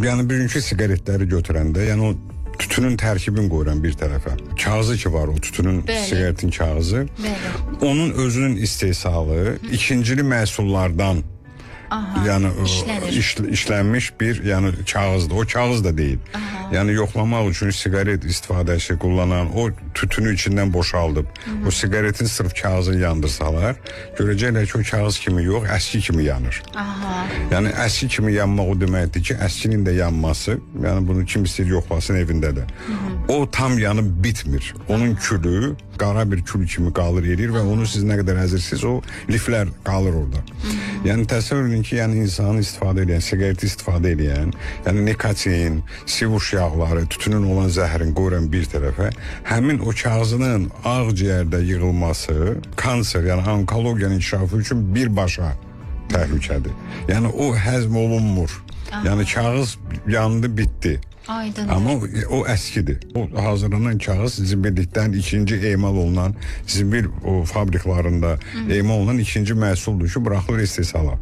Yəni bugünkü siqaretləri götürəndə, yəni o tütünün tərkibini qoyuram bir tərəfə. Kağızı ki var o tütünün, siqaretin kağızı. Onun özünün istehsalı ikincili məhsullardan yəni işlənir. İşlənmiş bir yəni kağızdır. O kağız da deyil. Yəni yoxlamaq üçün siqaret istifadəsi kullanan o tütünü içindən boşaldıb, o siqaretin sırf kağızını yandırsalar, görəcəklər ki, o kağız kimi yox, əski kimi yanır. Yəni əski kimi yanmaq o deməkdir ki, əskinin də yanması, yəni bunu kim istəyir yoxlasın evində də. O tam yanıb bitmir. Onun külü qara bir kül kimi qalır, erir və onu siz nə qədər əzirsiniz, o liflər qalır orada. Yəni təsəvvür edin ki, yəni insanın istifadə edən, siqareti istifadə edən, yəni nikotin, sivuş yağları, tütünün olan zəhərin qoyuram bir tərəfə, həmin o kağızının ağciyərdə yığılması kanser, yəni onkologiyanın inkişafı üçün birbaşa təhlükədir. Yəni o həzm olunmur. Yəni kağız yandı, bitdi. Aydın. Amma o əskidir. O hazırlanan kağız zibillikdən ikinci emal olunan, zibil o fabriklarında emal olunan ikinci məhsuldur ki, buraxılır istehsala.